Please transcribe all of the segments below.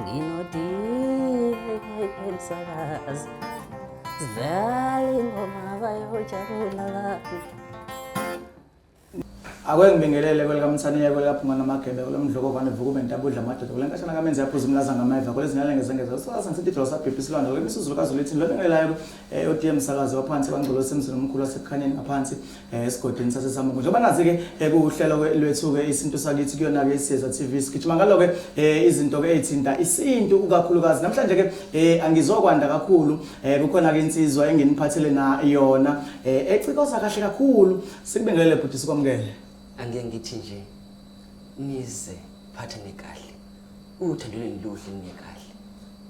Nginodie msakazi, sidlala ingoma bayojabula abantu. Ake ngibingelele kwelikaMthaniya, kwelikaPhunga naMagebe, kwelomdlokovane vukume ntabudla amadoda, kule nkashana kamenzi yaphuza umlaza ngameva, kwelezinyane ngezengeza usakaza ngisithi idolo sabhibhi isilwane, kule misuzulu kaZulu ithini lobingelelayo uDM Msakazi waphansi kwaNgcolo semzini omkhulu wasekukhanyeni ngaphansi esigodini saseSamungu. Njengoba nazi-ke kuwuhlelo lwethu-ke isintu sakithi kuyona-ke iSiyeza TV, sigijima ngalo-ke izinto-ke ey'thinta isintu kakhulukazi. Namhlanje-ke angizokwanda kakhulu, kukhona-ke insizwa enginiphathele na yona ecikoza kahle kakhulu. Sikubingelele bhuti, sikwamukele. Angeke ngithi nje nize phathane kahle, uthando lwenu luhle, niye kahle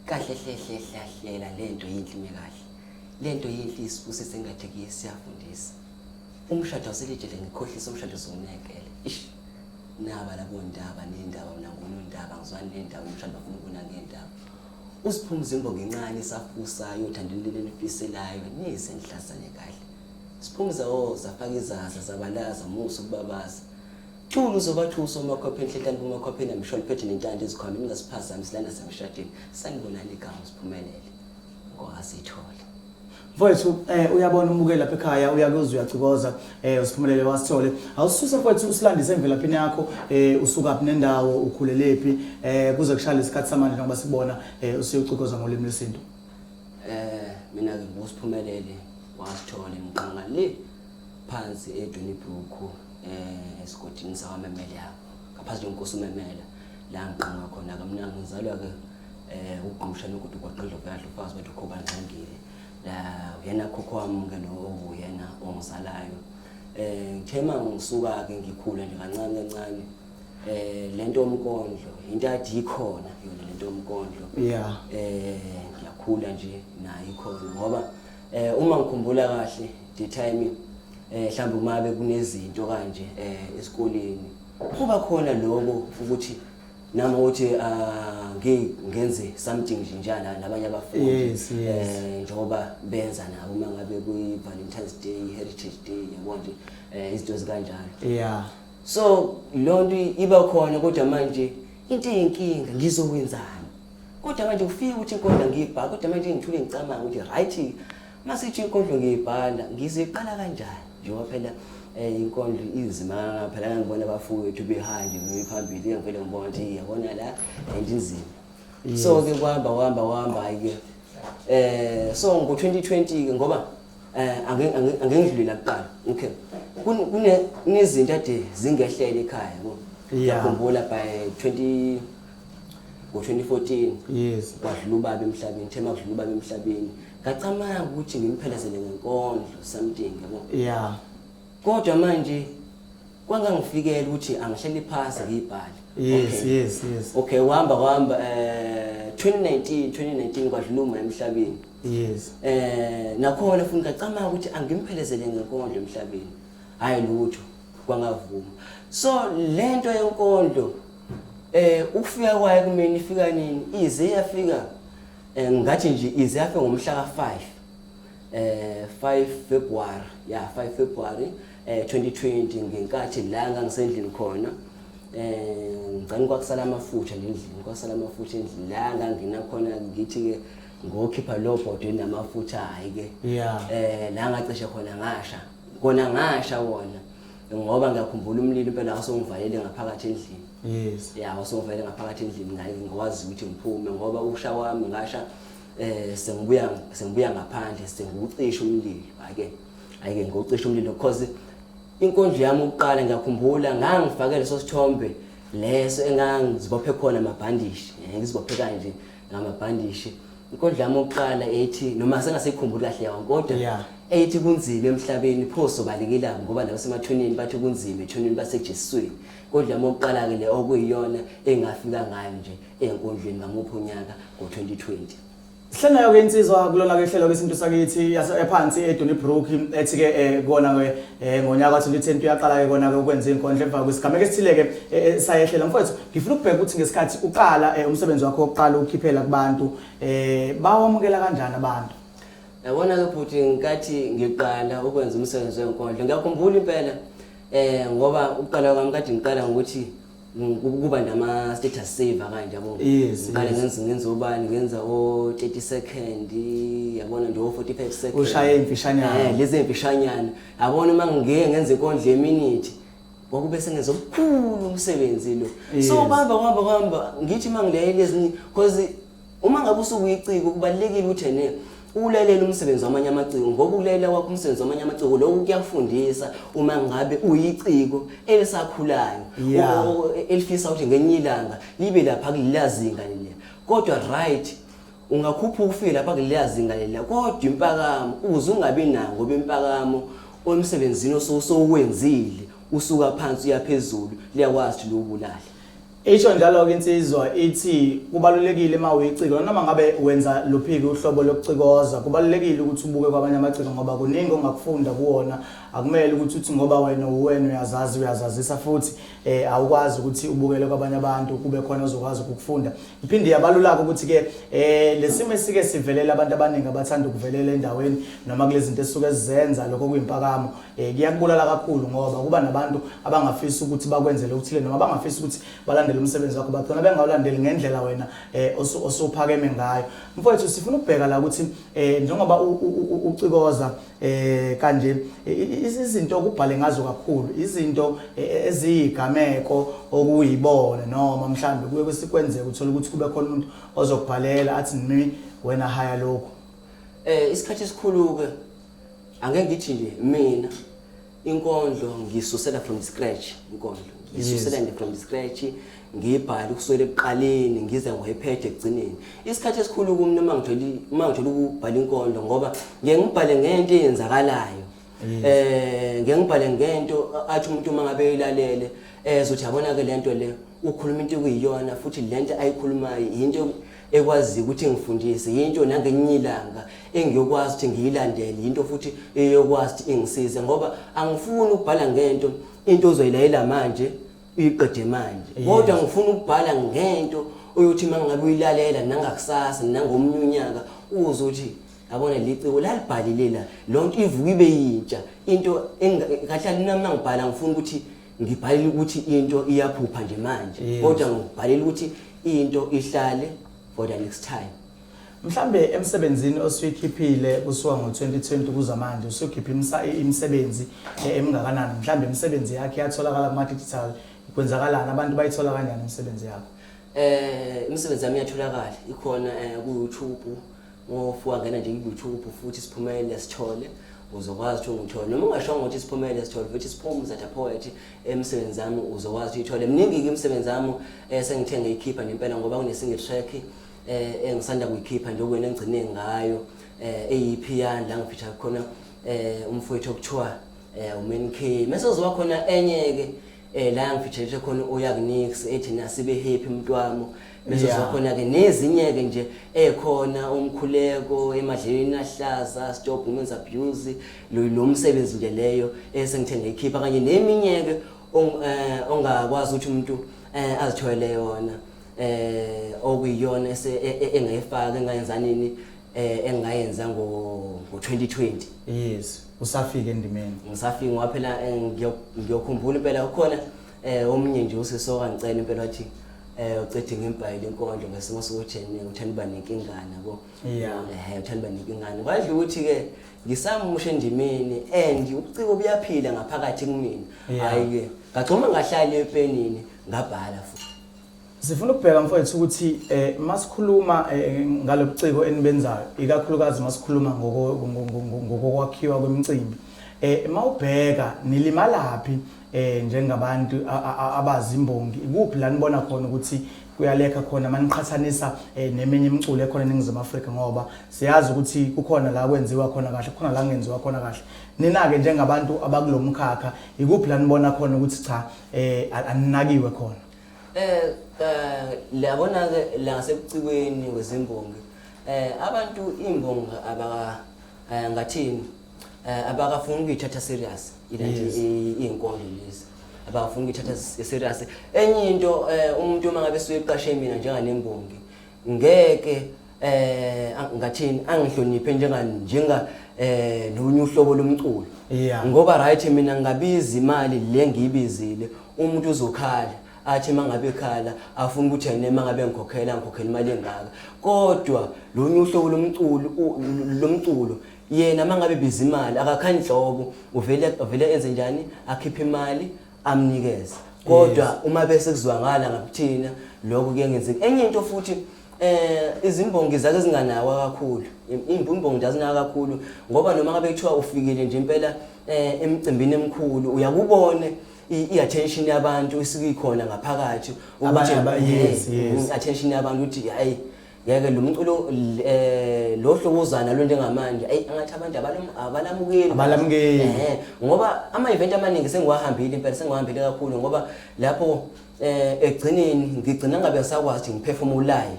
kahle hle hle hlahlela lento yinhle ime kahle lento yinhle isibusise engathi kuye siyafundisa umshado awuselitshele ngikhohlisa umshado uzunginekele ish naba labo ndaba nendaba mina ngunondaba ngizwani nendaba umshado bafuna ukuna ngendaba usiphumuze imbongi encane esafusayo uthandweni leli elifiselayo nize nihlasane kahle siphumuza o zafaka izaza zabalaza musa ukubabaza thula uzobathusa omakhwapheni hlehlani bomakhwapheni amsholo phethe nentando ezikhwameni ningasiphazami silana semshadweni sanibonani igama siphumelele ngokwasithole. Mfowethu, uyabona umukeli lapha ekhaya, uyakuzwa uyacikoza, usiphumelele wasithole. Awususe mfowethu usilandise emvelaphini yakho, usukaphi nendawo, ukhulelephi, kuze kushale isikhathi samanje njengoba sibona usuyocikoza ngolimi lwesintu. Mina ke ngusiphumelele wasithole, ngiqhamuka le phansi eDonnybrook, esigodini sakwaMemela, ngaphansi kwenkosi uMemela la ngiqhamuka khona. Kamna ngizalwa ke ugqumshana ukuthi ugwaqidlo kuyadla ufazi bethu ukhoba ngxengile la uyena khokho wami ke lo uyena ongizalayo. Ngithe mangisuka ke ngikhula nje kancane kancane, lento yomkondlo into ade ikhona yona lento yomkondlo. Ngiyakhula nje nayo ikhona ngoba uma ngikhumbula kahle the time mhlawumbe uma bekunezinto kanje esikoleni kuba khona lokho ukuthi nami ukuthi ngenze something nje njana nabanye abafundi Yes. Njengoba benza nabo uma ngabe kuyi Valentine's Day, Heritage Day, yabo nje izinto ezikanjalo. So lonto iba khona kodwa manje into eyinkinga ngizokwenzani? Kodwa manje kufika ukuthi inkondlo ngiyibhala, kodwa manje ngithule ngicabanga ukuthi right, masithi inkondlo ngiyibhala ngizoyiqala kanjani? Njengoba phela inkondlo inzima phela, ngibona abafowethu behanje bephambili, ngivele ngibona ukuthi yabona la and inzima. So ke kwahamba kwahamba kwahamba hayi ke so ngo 2020 ke ngoba angeke ngidlule kuqala, okay, kune kunezinto ade zingehlele ekhaya yabo. Ngiyakhumbula by 20 ngo 2014 kwadlula ubaba emhlabeni. Thema kudlula ubaba emhlabeni, ngacamanga ukuthi ngimphelezele ngenkondlo something yabo. Kodwa manje kwangangifikela ukuthi angihleli phasi ngiyibhale. Okay, wahamba kwahamba 2019 2019 kwadlula uma emhlabeni. Nakhona futhi ngacamanga ukuthi angimphelezele ngenkondlo emhlabeni, hayi lutho kwangavuma. So lento yenkondlo ukufika kwayo kumina ifika nini, ize yafika ngathi nje ize yafika ngomhla ka5, 5 February, yeah, 5 February 2020, ngenkathi la ngangisendlini khona ngicela kwakusala amafutha nje endlini, kwasala amafutha endlini la ngangena khona, ngithi ke ngokhipha lo bhodwe namafutha, hayi ke la ngacishe khona ngasha kona, ngasha wona ngoba ngiyakhumbula umlilo impela wasongivalele ngaphakathi endlini. Ya, wasongivalele ngaphakathi endlini, ngaye ngikwazi ukuthi ngiphume ngoba ukusha kwami ngasha sengibuya ngaphandle sengiwucisha umlilo. Ake ayike ngiwucisha umlilo because inkondlo yami ukuqala ngiyakhumbula ngangifake leso sithombe leso engangizibophe khona amabhandishi, ngizibophe kanje ngamabhandishi. Inkondlo yami yokuqala ethi noma sengasekhumbuli kahle yawo kodwa ethi kunzima emhlabeni pho sobalekela ngoba labo semathuneni bathi kunzima ethuneni basejesisweni. Inkondlo yami yokuqala ke le okuyiyona engafika ngayo nje enkondlweni ngamuphi unyaka, ngo-2020. Sihlanayo ke insizwa kulona ke hlelo lesintu sakithi ephansi eDonnybrook, ethi ke kona ke ngonyaka ka2020 uyaqala ke kona ke ukwenza inkondlo emva kwesigameko esithile ke sayehlela. Mfowethu, ngifuna ukubheka ukuthi ngesikhathi uqala umsebenzi wakho wokuqala ukukhiphela kubantu, bawamukela kanjani abantu? Yabona ke bhuti, ngenkathi ngiqala ukwenza umsebenzi wenkondlo ngiyakhumbula impela ngoba ukuqala kwami kade ngiqala ngokuthi Kuba nama status saver kanje yabo. Ngiqale ngenza ngenza ubani ngenza o 30 second yabona nje o 45 second. Ushaye imfishanyana. Lezi imfishanyana. Yabona uma ngike ngenza inkondlo yeminute kwakube sengenza omkhulu umsebenzi lo. So kuhamba kuhamba kuhamba ngithi uma ngilayela ezinye because uma ngabe usukuyiciko kubalulekile ukuthi ene ulalele umsebenzi wamanye amaciko ngoba ukulalela kwakho umsebenzi wamanye amaciko lokhu kuyafundisa uma ngabe uyiciko elisakhulayo elifisa ukuthi ngenye ilanga libe lapha kulela zinga leliya. Kodwa right ungakhuphuka ufike lapha kulela zinga leliya kodwa impakamo uze ungabi nayo ngoba impakamo emsebenzini osowenzile usuka phansi uya phezulu liyakwazi ukuthi liwubulale. Isho njalo-ke insizwa ithi kubalulekile uma uyiciko noma ngabe wenza luphiki uhlobo lokucikoza kubalulekile ukuthi ubuke kwabanye amaciko ngoba kuningi ongakufunda kuwona. Akumele ukuthi uthi ngoba wena uwena uyazazi uyazazisa futhi awukwazi ukuthi ubukele kwabanye abantu kube khona ozokwazi ukukufunda. Iphinde yabalulaka ukuthi-ke lesimo esike sivelela abantu abaningi abathanda ukuvelela endaweni noma kulezi zinto esisuke sizenza lokho kuyimpakamo kuyakubulala kakhulu ngoba kuba nabantu abangafisi ukuthi bakwenzele okuthile noma abangafisi ukuthi balandele umsebenzi wakho bagcina bengawulandeli ngendlela wena osuphakeme ngayo. Mfowethu sifuna ukubheka la ukuthi njengoba ucikoza kanje izinto okubhale ngazo kakhulu izinto eziyigameko okuyibona noma mhlambe kuye kwesikwenzeka uthola ukuthi kube khona umuntu ozokubhalela athi nmi wena haya lokho. Isikhathi esikhulu ke angeke ngithi nje mina inkondlo ngisusela from scratch inkondlo ngisusela nje from scratch ngiyibhale kusukela ekuqaleni ngize ngoyiphethe ekugcineni. Isikhathi esikhulu kimi noma ngithola ukubhala inkondlo ngoba ngeke ngibhale ngento eyenzakalayo. Ngeke ngibhale ngento athi umuntu uma ngabe eyilalele ezothi yabona ke lento le ukhuluma into ekuyiyona futhi lento ayikhulumayo into ekwazi ukuthi ngifundise into nangelinye ilanga engiyokwazi ukuthi ngiyilandele into futhi eyokwazi ukuthi ingisize ngoba angifuni ukubhala ngento into ozoyilayela manje uyiqede manje kodwa ngifuna ukubhala ngento oyothi mangabe uyilalela nangakusasa nangomnye unyaka uzwe ukuthi yabona liciko lalibhalile la lonto ivuka ibe yintsha into kahle nami ngibhala ngifuna ukuthi ngibhalile ukuthi into iyaphupha nje manje kodwa ngibhalile ukuthi into ihlale for the next time. Mhlambe emsebenzini osuyikhiphile kusuka ngo-2020 kuza manje usukhipha imisebenzi emingakanani mhlambe imisebenzi yakhe iyatholakala kuma digital kwenzakalani abantu bayithola kanjani imisebenzi yakho? Imisebenzi yami iyatholakala ikhona ku YouTube ngofuka ngena nje ku YouTube futhi Siphumelele Sithole uzokwazi ukuthi ungithole noma ungashongo ukuthi Siphumelele Sithole futhi Siphumza the poet emsebenzi wami uzokwazi ukuthi uyithole. Miningi ke imisebenzi yami esengithe ngiyikhipha nempela ngoba kune single track engisanda kuyikhipha nje okuyena engigcine ngayo eyiphiyani la ngifitha khona umfowethu okuthiwa uMan K. Mase kuzoba khona enye ke la ngifitha khona uYakunix ethi nasibe happy mntwami. Bese kuzoba khona ke nezinye ke nje ekhona umkhuleko emadlelweni ahlaza stop women's abuse lo msebenzi nje leyo esengithe ngiyikhipha kanye neminye ke ongakwazi ukuthi umuntu azitholele yona okuyiyona engayifaka engayenza nini engayenza ngo-2020. Yes, usafika endimeni. Ngisafika ngoba phela ngiyokhumbula impela ukhona omunye nje usisoka ngicela impela wathi ucede ngimbhayile inkondlo ngesimo sokuthi yena uthanda uba nenkingana yabo. Uthanda uba nenkingana. Kwadla ukuthi ke ngisamusha endimeni and ubuciko buyaphila ngaphakathi kumina. Hayi ke ngagcoma ngahlala epenini ngabhala futhi. Sifuna ukubheka mfowethu ukuthi masikhuluma ngalobuciko enibenzayo ikakhulukazi masikhuluma ngokwakhiwa kwemicimbi mawubheka nilimalaphi njengabantu abazimbongi ikuphi la nibona khona ukuthi kuyalekha khona maniqhathanisa neminye imiculo ekhona eNingizimu Afrika ngoba siyazi ukuthi kukhona la kwenziwa khona kahle kukhona la kungenziwa khona kahle nina ke njengabantu abakulomkhakha ikuphi la nibona khona ukuthi cha aninakiwe khona? Liyabona ke la ngasebucikweni kwezimbongi abantu imbongi abaka ngathini abakafuni ukuyithatha serious izinkondlo lezi abakafuni ukuyithatha serious. Enye into umuntu uma ngabe esuke eqashe mina njenganembongi ngeke ngathini angihloniphe njenga nolunye uhlobo lomculo ngoba right mina ngabiza imali le ngiyibizile umuntu uzokhala Athi mangabe ekhala afuna ukuthi yena mangabe ngikhokhela ngikhokhela imali engaka. Kodwa lonye uhlobo lomculo lomculo yena mangabe biza imali akakhani nhlobo, uvele uvele enze njani, akhiphe imali amnikeze. Kodwa uma bese kuzwakala ngakuthina lokho kuyengenzeka. Enye into futhi, izimbongi zake zinganakwa kakhulu, imbongi azinakwa kakhulu, ngoba noma ngabe kuthiwa ufikile nje impela emcimbini emikhulu, uyakubone i-attention yabantu isuke ikhona ngaphakathi ukuthi i-attention yabantu ukuthi hayi ngeke lo mculo lo hlobozana lo njengamanje, ayi angathi abantu abalamukeli. Abalamukeli. Ngoba ama event amaningi sengiwahambile impela, sengiwahambile kakhulu, ngoba lapho egcineni ngigcina ngabe ngisakwazi ukuthi ngiphefumule live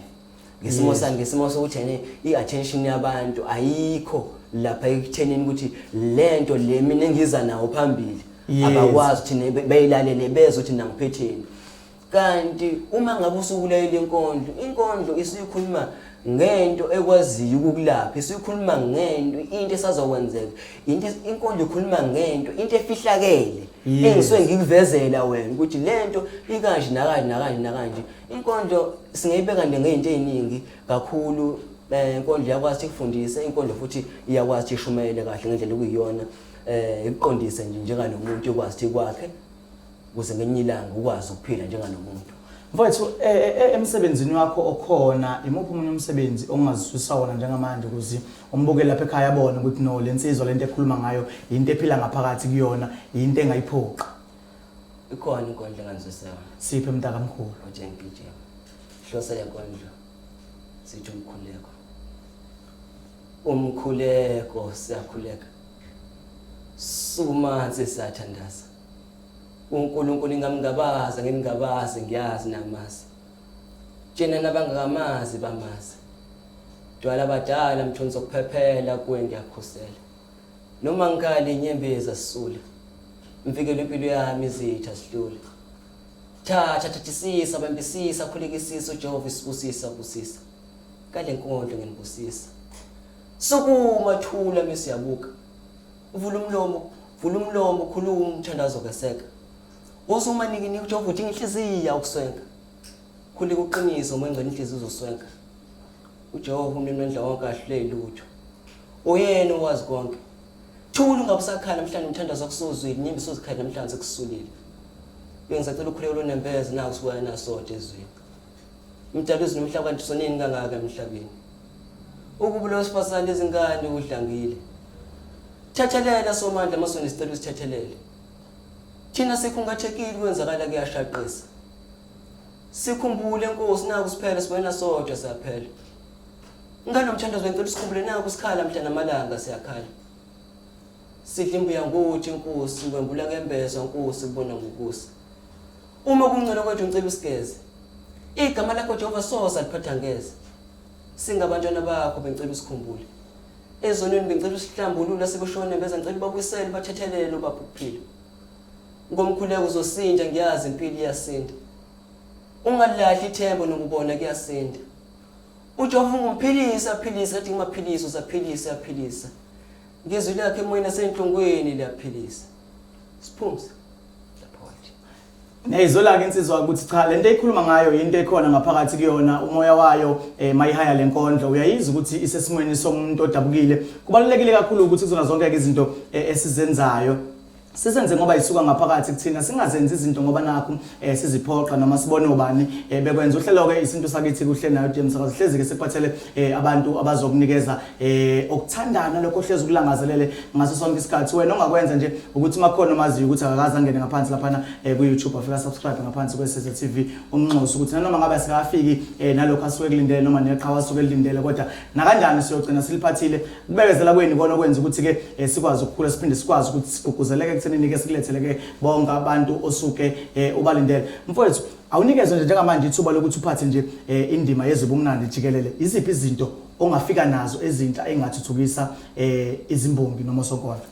ngesimo sami, ngesimo sokuthi ene i-attention yabantu ayikho lapha ekuthenini ukuthi lento le mina engiza nawo phambili abakwazi ukuthi beyilalele bezwe ukuthi nangiphetheni. Kanti uma ngabe usukulayela inkondlo, inkondlo isikhuluma ngento ekwaziyo ukukulapha, isikhuluma ngento into esazokwenzeka, into inkondlo ikhuluma ngento into efihlakele engisuke ngikuvezela wena ukuthi lento ikanje nakanje nakanje nakanje. Inkondlo singayibeka nje ngey'nto ey'ningi kakhulu. Inkondlo iyakwazi ukuthi ikufundise, inkondlo futhi iyakwazi ukuthi ishumayele kahle ngendlela okuyiyona, ikuqondise nje njenganomuntu, ikwazi ukuthi ikwakhe ukuze ngelinye ilanga ukwazi ukuphila njenganomuntu. Mfowethu, emsebenzini wakho okhona, imuphi omunye umsebenzi ongazisusa wona njengamanje ukuze umbukeli lapha ekhaya abone ukuthi no, le nsizwa lento ekhuluma ngayo yinto ephila ngaphakathi kuyona, yinto engayiphoqa? Ikhona inkondlo engangizwisa yona. Siphe, mntakamkhulu. OJNPJ. Hlose le nkondlo sithi umkhuleko. Umkhuleko, siyakhuleka. Sumanzi, siyathandaza. uNkulunkulu ingamngabaza ngimngabaze, ngiyazi namazi. Tshena nabangakamazi bamazi. Dwala abadala mthunzi okuphephela kuwe ngiyakhusela. Noma ngikhala inyembezi asisule. Mvikele impilo yami izitha sihlule. Thatha thathisisa bambisisa khulekisisa uJehova isibusisa busisa. Kale nkondlo nginibusisa. Sukuma thula mesiyabuka. Vula umlomo, vula umlomo khuluma umthandazo keseka. Usumaniki nika uJehova uthi inhliziyo ukuswenka. Khuleka uqiniso uma engcwele inhliziyo uzoswenka. uJehova umnimandla wonke ahlule lutho. Uyena owazi konke. Thula ungabusakhala namhlanje umthandazo akusuzwile, inyembe usuzikhala namhlanje sekusulile. Bengisacela ukhuleko lonembeza naku sibuya naso ezweni. Umdala uzwe nomhlaba kanti sonini kangaka emhlabeni. Ukuba wesifazane izingane udlangile. Thethelela somandla amasoni, sicela usithethelele. Thina sikhungathekile, kwenzakala kuyashaqisa. Sikhumbule Nkosi, naku siphela sibona sodwa siyaphela. Ngalo mthandazo ngicela usikhumbule, naku sikhala mhla namalanga siyakhala. Sidla imbuya ngothi Nkosi, wembula ngembezwa Nkosi kubona ngokusa. Uma kungcela kwethu ngicela usigeze. Igama lakho Jehova sosa liphatha ngeze. Singabantwana bakho bengicela usikhumbule. Ezonweni bengicela usihlambulule, sebeshone beza ngicela ubabuyisele bathethelele ubaphe ukuphila. Ngomkhuleko uzosinda, ngiyazi impilo iyasinda. Ungalahli ithemba nokubona kuyasinda. uJehova ungumphilisi, aphilisa athi ngimaphilisa usaphilisa aphilisa. Ngizwi lakhe emoyeni asenhlungwini liyaphilisa. Siphumze. Lapho nje. Neyizwela-ke insizwa ukuthi cha, lento eyikhuluma ngayo into ekhona ngaphakathi kuyona, umoya wayo mayihaya le nkondlo uyayizwa ukuthi isesimweni somuntu odabukile. Kubalulekile kakhulu ukuthi kuzona zonke-ke izinto esizenzayo sizenze ngoba isuka ngaphakathi kuthina, singazenzi izinto ngoba nakhu siziphoqa noma sibone ubani bekwenza. Uhlelo-ke isintu sakithi kuhle nayo DM Sakazo, hlezi-ke sikuphathele abantu abazokunikeza okuthandana lokho ohlezi ukulangazelele ngaso sonke isikhathi. Wena ongakwenza nje ukuthi makhona omaziyo ukuthi akakaze angene ngaphansi laphana ku-YouTube, afika subscribe ngaphansi kweSizwe TV, umnxusa ukuthi nanoma ngabe asikafiki nalokho asuke kulindele noma neqhawe asuke kulindele, kodwa nakanjani siyogcina siliphathile. Ukubekezela kwenu ikona okwenza ukuthi-ke sikwazi ukukhula, siphinde sikwazi ukuthi sigqugquzeleke ekuthenini-ke sikulethele-ke bonke abantu osuke ubalindele. Mfowethu, awunikezwe nje njengamanje ithuba lokuthi uphathe nje indima yezobumnandi jikelele, iziphi izinto ongafika nazo ezintsha engathuthukisa izimbongi noma osonkondlo?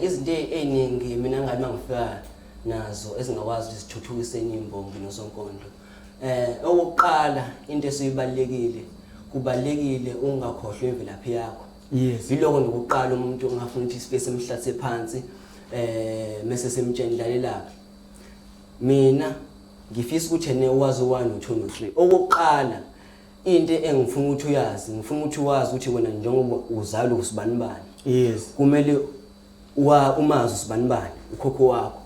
Izinto ey'ningi mina ngathi mangifika nazo ezingakwazi ukuthi zithuthukise enye imbongi nosonkondlo. Okokuqala into esibalekile, kubalekile ungakhohlwa imvelaphi yakho. Yiloko nokuqala umuntu ongafuna ukuthi sifike simhlathe phansi mase simtshela lalela. Mina Ngifisa ukuthi ene wazi 1 no 2 no 3. Okokuqala into engifuna ukuthi uyazi, ngifuna ukuthi wazi ukuthi wena njengoba uzalwa usibanibani. Kumele umazi usibanibani ukhokho wakho.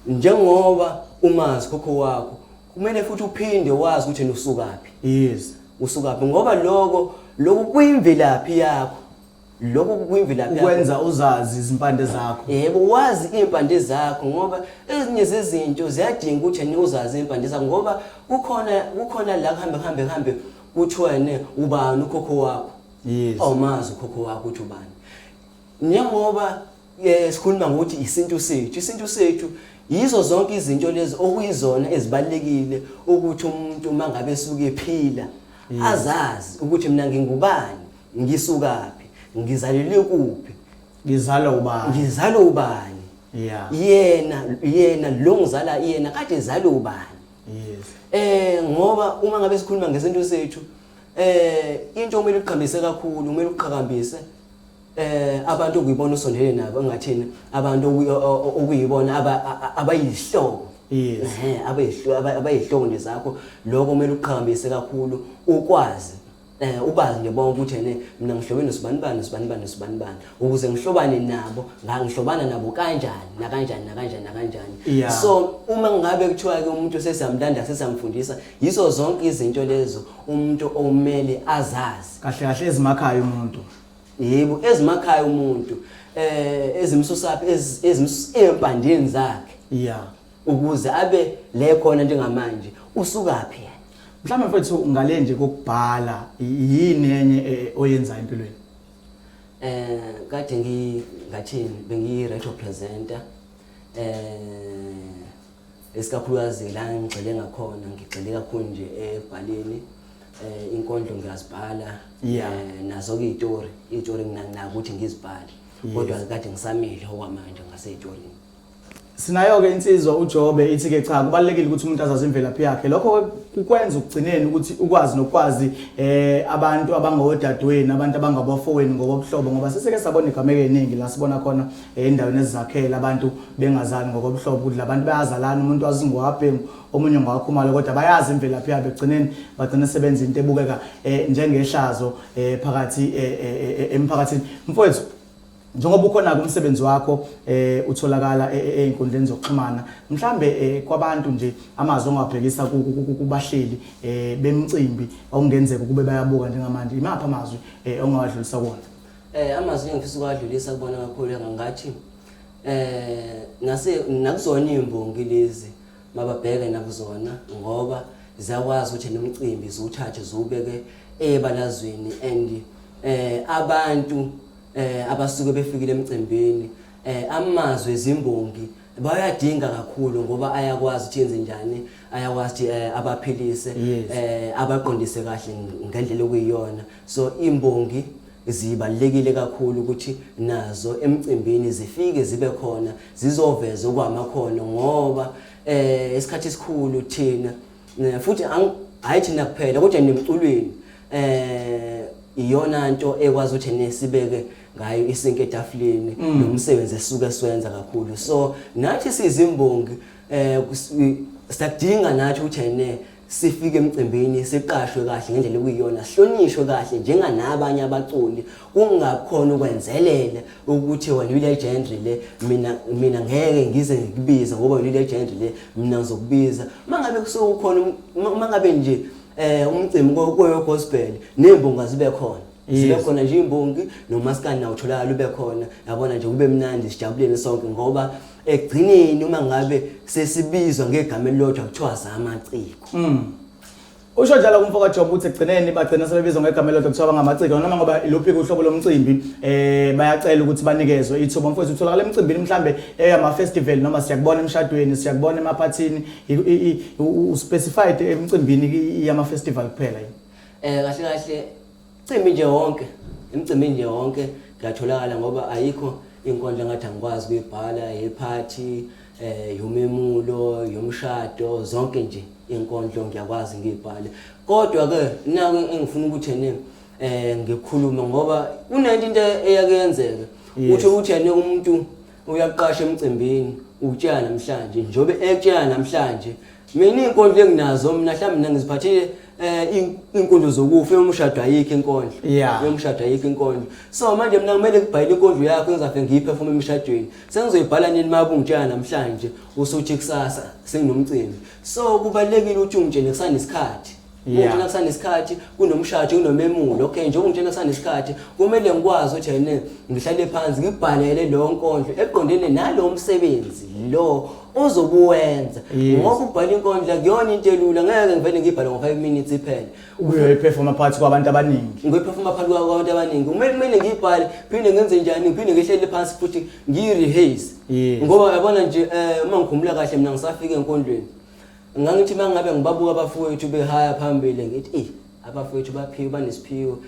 Njengoba umazi ukhokho wakho, kumele futhi uphinde wazi ukuthi usukaphi. Usukaphi ngoba lokho lokhu kuyimvelaphi yakho. Lokho kuyimvelaphi yakho. Ukwenza uzazi izimpande zakho. Yebo, wazi impande zakho ngoba ezinye zezinto ziyadinga ukuthi ni uzazi impande zakho ngoba kukhona la kuhambe kuthiwa ne ubani ukhokho wakho. Awumazi ukhokho wakho ukuthi ubani. Njengoba sikhuluma ngokuthi isintu sethu, isintu sethu yizo zonke izinto lezi okuyizona ezibalekile ukuthi umuntu mangabe esuke ephila azazi ukuthi mina ngingubani, ngisukaphi, ngizalelwe kuphi, ngizalwa ubani, ngizalwa ubani. Yena lo ngizala yena kade ezalwe ubani. Ngoba uma ngabe sikhuluma ngesintu sethu, into okumele uqhambise kakhulu, kumele uqhakambise abantu okuyibona usondele nabo, engathini abantu okuyibona abayihlobo. Abayihlobo nje zakho, lokho kumele uqhakambise kakhulu, ukwazi ubazi nje bonke ukuthi ene mina ngihlobene nosibanibani nosibanibani nosibanibani, ukuze ngihlobane nabo, ngangihlobana nabo kanjani nakanjani nakanjani nakanjani. So uma ngabe kuthiwa ke umuntu sesiyamlanda sesiyamfundisa, yizo zonke izinto lezo umuntu omele azazi. Kahle kahle ezimakhaya umuntu. Yebo, ezimakhaya umuntu, ezimsusaphi, empandeni zakhe. Ukuze abe le khona njengamanje, usukaphi yena? Mhlawumbe mfethu ngale nje kokubhala, yini enye oyenza empilweni? Kade ngingathini, bengiyi radio presenter. Esikakhulukazi la ngigxile ngakhona, ngigxile kakhulu nje ebhaleni. Inkondlo ngiyazibhala, nazo ke izitori, izitori nginako ukuthi ngizibhale. Kodwa kade ngisamile okwamanje ngasezitorini. Sinayo ke insizwa uJobe ithi ke cha, kubalekile ukuthi umuntu azazi imvelaphi yakhe. Lokho kukwenza ukugcineni ukuthi ukwazi nokwazi abantu abangodadweni, abantu abangabafowenu ngokobuhlobo, ngoba seseke sabona igameko eziningi la sibona khona endaweni ezizakhela abantu bengazani ngokobuhlobo, ukuthi labantu bayazalana, umuntu wazi ngowabhengu, omunye ngowakhumalo, kodwa bayazi imvelaphi yabo. Ekugcineni bagcina sebenza into ebukeka njengehlazo phakathi emphakathini. Mfowethu, njengoba ukhona kumsebenzi wakho utholakala einkundleni zokuxhumana, mhlambe kwabantu nje amazwi ongabhekisa kubahleli bemicimbi okungenzeka ukube bayabuka njengamanje, imaphi amazwi ongawadlulisa kuwona? Amazwi engifisa ukuwadlulisa kubona kakhulu ngathi nase nakuzona izimbongi lezi mababheke nakuzona, ngoba ziyakwazi ukuthi nomcimbi ziwuthathe ziwubeke ebalazweni, and abantu abasuke befikile emcimbini, amazwi ezimbongi bayadinga kakhulu, ngoba ayakwazi ukuthi yenze njani, ayakwazi ukuthi abaphilise, abaqondise kahle ngendlela okuyiyona. So imbongi zibalulekile kakhulu ukuthi nazo emcimbini zifike zibe khona, zizoveza okwamakhono, ngoba isikhathi esikhulu thina futhi hayi thina kuphela kodwa nemculweni iyona nto ekwazi ukuthi nesibeke ngayo isinke etafuleni nomsebenzi esuke siwenza kakhulu. So nathi sizimbongi siyadinga nathi ukuthi ene sifike emcimbini siqashwe kahle ngendlela okuyiyona, sihlonishwe kahle njenganabanye abaculi, kungakhona ukwenzelela ukuthi wena uyi-legend le, mina ngeke ngize ngikubize ngoba wena uyi-legend le, mina ngizokubiza. Mangabe kusuke kukhona mangabe nje umcimbi koyo gospel nembongi zibe khona. Zibe khona nje imbongi nomaskandi nawo utholakala ube khona, yabona nje kube mnandi sijabulele sonke, ngoba ekugcineni uma ngabe sesibizwa ngegama elilodwa kuthiwa zamaciko. Usho njalo kumfoka Job ukuthi ekugcineni bagcina sebebizwa ngegama elilodwa kuthiwa bangamaciko, noma ngoba iluphi uhlobo lomcimbi bayacela ukuthi banikezwe ithuba. Mfowethu, utholakala emcimbini mhlambe eyama festival, noma siyakubona emshadweni, siyakubona emaphathini, u-specified emcimbini yama festival kuphela yini? Kahle kahle imicimbi nje wonke, imicimbi nje wonke ngiyatholakala, ngoba ayikho inkondlo engathi angikwazi ukuyibhala, yephathi, yomemulo, yomshado, zonke nje inkondlo ngiyakwazi ngiyibhale. Kodwa ke naku engifuna ukuthi ene ngikhulume, ngoba kunento into eyake yenzeka. Uthi ukuthi ene umuntu uyaqasha emcimbini, ukutshela namhlanje, njobe ekutshela namhlanje Mina iy'nkondlo enginazo mina mhlawumbe mina ngiziphathele um iy'nkondlo zokufa eyomshado ayikho inkondlo. Eyomshado ayikho inkondlo. So manje mina kumele ngibhale inkondlo yakho engizafike ngiyiphefome emshadweni. Sengizoyibhala nini uma ungitshela namhlanje usuthi kusasa senginomcimbi. So kubalulekile ukuthi ungitshele kusanesikhathi. Ungitshela kusanesikhathi kunomshado kunomemulo. Okay njengoba ungitshela kusanesikhathi kumele ngikwazi ukuthi ene ngihlale phansi ngibhalele lo nkondlo eqondene nalo msebenzi lo ozobuwenza. Ngoba ukubhala inkondlo akuyona into elula, ngeke ngivele ngibhale ngo-5 minutes iphele. Uyoyiphefoma phakathi kwabantu abaningi. Ngiyoyiphefoma phakathi kwabantu abaningi. Kumele ngiyibhale, phinde ngenze njani, ngiphinde ngihlele phansi futhi ngiyi-rehearse. Ngoba uyabona nje uma ngikhumbula kahle mina ngisafika enkondlweni. Ngangithi uma ngabe ngibabuka abafowethu behaya phambili ngithi eh abafowethu baphiwe banesiphiwo.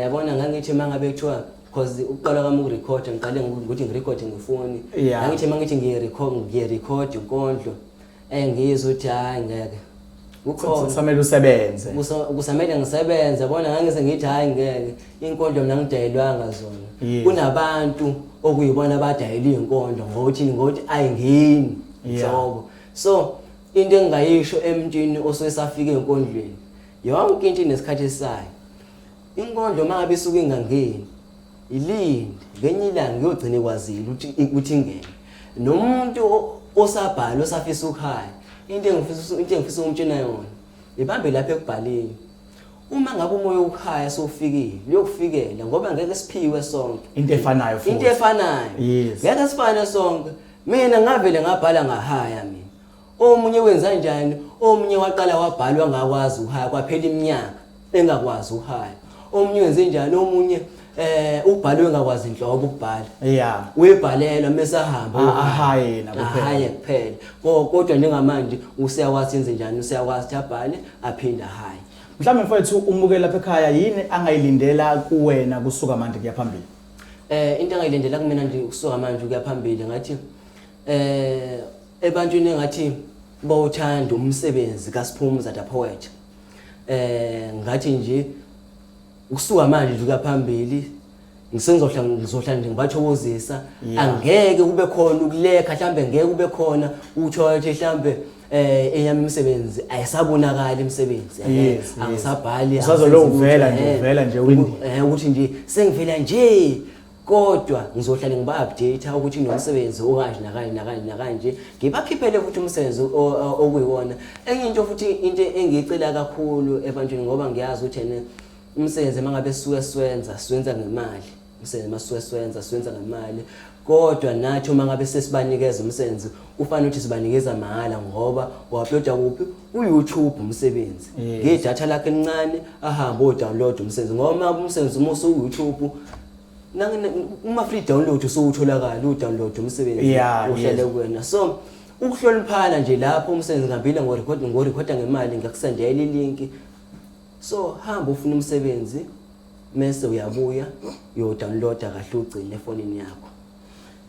Yabona ngangithi uma ngabe kuthiwa because ukuqala kwami ukurekhoda ngiqale ngokuthi ngirekhode ngefoni. Ngangithi uma ngithi ngiyirekhod inkondlo ngizwe ukuthi hayi ngeke. Kukhona. Kusamele usebenze. Kusamele ngisebenze, yabona ngangize ngithi hayi ngeke inkondlo mina ngidayelwanga zona. Kunabantu okuyibona abadayela izinkondlo ngokuthi ayingeni nhlobo. So into engingayisho emntwini osuke esafika enkondlweni, yonke into inesikhathi sayo. Inkondlo uma ngabe isuke ingangeni, ilinde ngenye ilanga iyogcina ikwazile ukuthi ingene. Nomuntu osabhala osafisa ukuhaya, into engifisa ukumtshela yona, ibambe lapha ekubhaleni. Uma ngabe umoya wokuhaya sowufikile, uyokufikela ngoba ngeke siphiwe sonke. Into efanayo futhi. Into efanayo. Ngeke sifane sonke. Mina ngavele ngabhala ngahaya mina. Omunye wenza njani? Omunye waqala wabhalwa ngakwazi uhaya kwaphela iminyaka engakwazi uhaya. Omunye wenze njani? Omunye ubhalwe engakwazi inhlobo ukubhala. Uyibhalelwa mase ahamba ahaye yena kuphela. Ahaye kuphela. Kodwa njengamanje useyakwazi yenze njani? Useyakwazi ukuthi abhale aphinde ahaye. Mhlawumbe mfowethu umukela lapha ekhaya yini angayilindela kuwena kusuka manje kuya phambili? Into angayilindela kumina nje kusuka manje kuya phambili ngathi ebantwini engathi bawuthanda umsebenzi kaSphumza the Poet. Ngathi nje ukusuka manje nje kuya phambili ngizohlala nje ngibathokozisa. Angeke kube khona ukulekha, mhlambe ngeke kube khona uthola ukuthi mhlambe eyami imisebenzi ayisabonakali imisebenzi. Angisabhali, Usazolo uvela nje, uvela nje windi. Ukuthi nje sengivela nje kodwa ngizohlale ngiba-update ukuthi nomsebenzi okanje nakanje nakanje nakanje, ngibakhiphele futhi umsebenzi okuyiwona. Enye into futhi into engiyicela kakhulu ebantwini ngoba ngiyazi ukuthi ene umsebenzi uma ngabe sisuke siwenza, siwenza ngemali. Umsebenzi uma sisuke siwenza, siwenza ngemali. Kodwa nathi uma ngabe sesibanikeza umsebenzi, kufanele ukuthi sibanikeza mahhala ngoba u-uploada kuphi? Ku-YouTube umsebenzi. Ngedatha lakhe elincane ahambe o-download umsebenzi. Ngoba uma umsebenzi uma usu-YouTube, uma free download usuwutholakala, u-download umsebenzi uhlele kuwena. So ukuhloniphana nje lapho umsebenzi ngihambile ngorekhoda ngemali, ngiyakusendela ilinki. So hamba ufuna umsebenzi mese uyabuya uyodownloada kahle ugcine efonini yakho.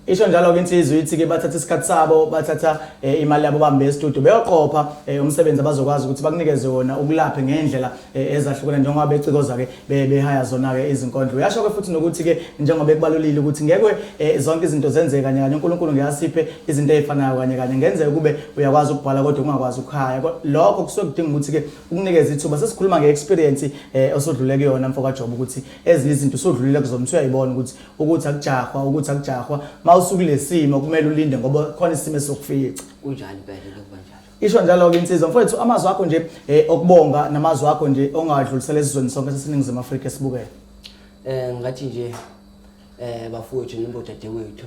Isho njalo ke insizwa ithi ke bathatha isikhathi sabo, bathatha imali yabo bambe e-studio beyoqopha umsebenzi abazokwazi ukuthi bakunikeze wona ukulaphe ngendlela ezahlukene njengoba becikoza ke behaya zona ke izinkondlo. Uyasho ke futhi nokuthi ke njengoba ekubalulile ukuthi ngeke zonke izinto zenzeke kanye kanye, uNkulunkulu ngeke asiphe izinto ezifanayo kanye kanye. Ngenzeka kube uyakwazi ukubhala kodwa ungakwazi ukuhaya. Lokho kusuke kudinga ukuthi ke ukunikeza ithuba. Sesikhuluma nge-experience osodlule kuyona mfo kaJob, ukuthi ezinye izinto usodlulile kuzona, usuyayibona ukuthi akujahwa, ukuthi akujahwa. Mawusukulesimo kumele ulinde ngoba khona isimo esokufica. Kunjani impela kuba njalo. Isho njalo ke insizwa mfowethu, amazwi akho nje okubonga namazwi akho nje ongadlulisela esizweni sonke saseNingizimu Afrika esibukele. Ngathi nje bafowethu nibodadewethu,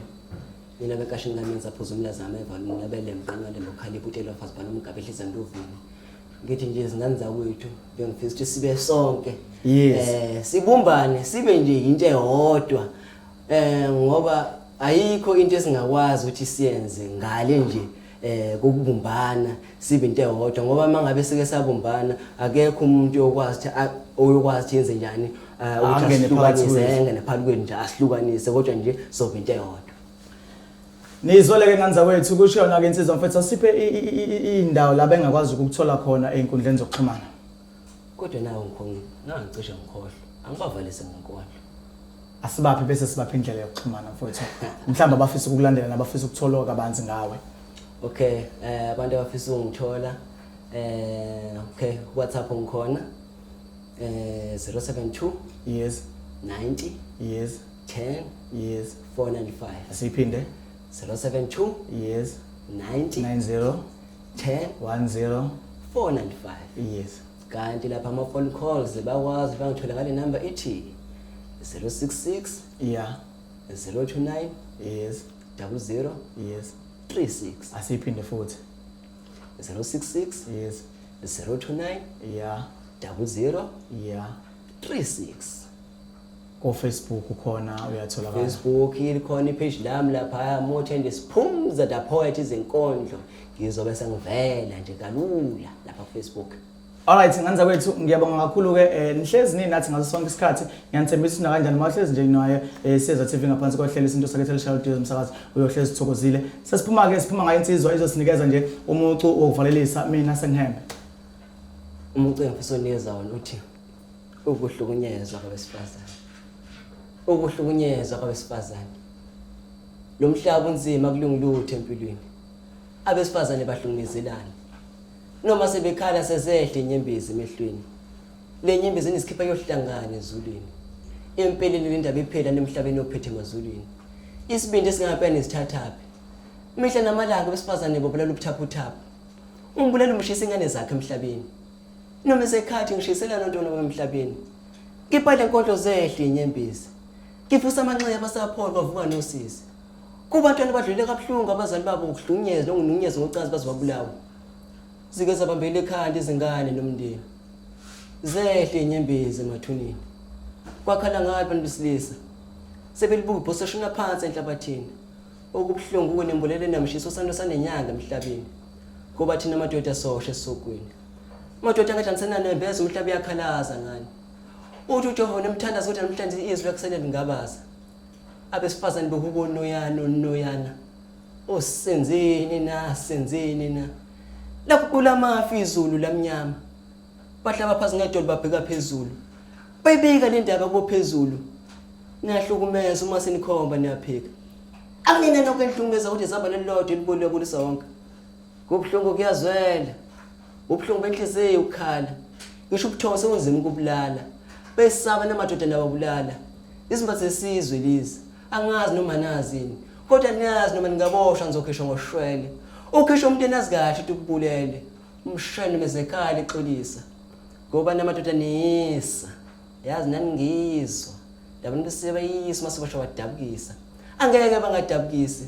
nina bekashini kamenza phuza umlaza ameva nina belembe nqale ngokhala ibutelo bafazi bana umgabe ehlisa ndovini. Ngithi nje izingane zakwethu bengifisa ukuthi sibe sonke. Sibumbane sibe nje into eyodwa. Ngoba ayikho into esingakwazi ukuthi siyenze ngale nje kokubumbana sibe into eyodwa, ngoba mangabe sike sabumbana akekho umuntu oyokwazi ukuthi oyokwazi ukuthi yenze njani, ukuthi Angene phakathi asihlukanise, kwethu. angene phakathi kwethu nje asihlukanise, kodwa nje sobe into eyodwa. Nizwele ke ngane zakwethu, kusho yona ke insizwa mfethu, asiphe indawo la bengakwazi ukukuthola khona ey'nkundleni zokuxhumana. Kodwa nawe ngangicishe ngikhohlwa, angibavalise ngenkondlo. Asibaphi bese sibaphi indlela yokuxhumana mfowethu, mhlawumbe abafisa ukukulandela nabafisa ukuthola kabanzi ngawe. Okay, abantu abafisa ukungithola Okay, WhatsApp ngikhona. 072 90 10 495. Asiphinde. 072 90 90 10 10 495. Kanti lapha ama phone calls bakwazi bangithola ngale number ithi 066 029 00 36. Asiphinde futhi. 066 029 00 36. Ko Facebook ukhona, uyatholakala? Facebook ilikhona ipage lami lapha, Mothende Siphumza the Poet, izinkondlo ngizobe sengivela nje kalula lapha ku Facebook. Alright, nganza kwethu, ngiyabonga kakhulu ke, nihlezi nini nathi ngaso sonke isikhathi. Ngiyanithembisa una kanjani mawuhlezi nje naye Siyezwa TV ngaphansi kohlelo Isintu Sakethe Lishaya Udizo umsakazi uyohlezi uthokozile. Sesiphuma ke, siphuma ngayo insizwa izosinikeza nje umucu wokuvalelisa, mina sengihambe. Umucu engifisa unikeza wona uthi ukuhlukunyezwa kwabesifazane. Ukuhlukunyezwa kwabesifazane. Lo mhlaba unzima, kulungi lutho empilweni. Abesifazane bahlukumezelana. Noma sebekhala sezehle inyembezi emehlweni. Le nyembezi nisikhipha yohlangana ezulwini. Empeleni le ndaba iphela nemhlabeni ophethe emazulwini. Isibindi esingampela nesithathaphi. Mihla namalanga abesifazane bobulala ubuthaphuthaphu. Umbulala umshisa ingane zakhe emhlabeni. Noma esekhathi ngishiselana ntona emhlabeni. Ngibhale inkondlo zehle inyembezi. Ngivusa amanxeba asaphola kwavuka nosizi. Kubantwana badlulile kabuhlungu abazali babo ngokuhlukunyezwa nokununyezwa ngocansi baze babulawa. Zike zabambela ekhanda izingane nomndeni. Zehle inyembezi emathuneni. Kwakhala ngayo abantu besilisa. Sebelibuka ibhosi eshona phansi enhlabathini. Okubuhlungu kunembulele namshiso osando sanenyanga emhlabeni. Ngoba thina madoda soshe esogwini. Madoda angajanisana nembeza umhlaba uyakhalaza ngani. Uthi uJehova nemthandazo kodwa namhlanje izwi lakusele lingabaza. Abesifazane behubonoyana onoyana. Osenzeni na, senzeni na. Lapho kulamafu izulu lamnyama. Bahlaba phansi ngedolo babheka phezulu. Bayibika le ndaba kuphezulu. Niyahlukumeza uma senikhomba niyaphika. Akunina nonke enihlukumeza ukuthi izamba lelilodwa elibulile kulisa wonke. Kubuhlungu kuyazwela. Ubuhlungu benhliziyo ukukhala. Ngisho ubuthongo sekunzima ukubulala. Besaba namadoda nababulala. Izimba zesizwe lezi. Angazi noma nazini. Kodwa niyazi noma ningaboshwa nizokhishwa ngoshwele. Ukhishwa umuntu enazi kahle ukuthi ukubulele. Umshayeli noma ezekhala exolisa. Ngoba namadoda niyisa. Yazi nani ngizwa. Labantu besebayisa mase basho badabukisa. Angeke bangadabukisi.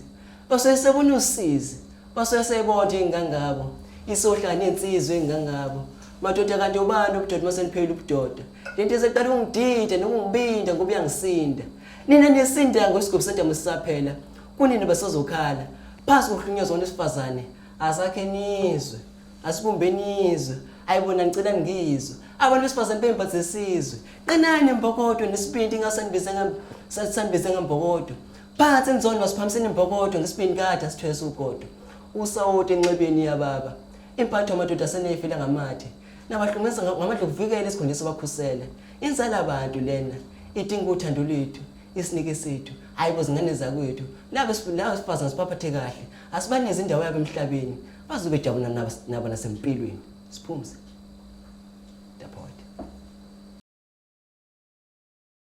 Basuke sebona usizi. Basuke sebona ingangabo. Isohlane nensizwe ingangabo. Madoda kanti ubani ubudoda mase niphela ubudoda. Lento eseqala ungidida nokungibinda ngoba uyangisinda. Nina nisinda ngosigubhu sentamo sisaphela. Kunini basazokhala. Phasi kokuhlunyezwa nesifazane. Asakhe nizwe. Asibumbeni izwe. Ayibona ngicela ngizwe. Abantu besifazane bembathe sesizwe. Qinani imbokodo nesibindi ngasanibize ngam sanibize ngembokodo. Phansi enzono masiphamiseni imbokodo ngesibindi kade asithwese ugodo. Usawoti enxebeni yababa. Impatho amadoda asenefile ngamathe. Nabahlumeza ngamadla okuvikela esikhundleni sobakhusela. Inzala abantu lena idinga uthando lwethu, isinike sethu. Hayibo zingane zakwethu. Labo sifazane sibaphathe kahle. Asibanikeze indawo yabo emhlabeni. Bazobe jabula nabo nasempilweni. Siphumze.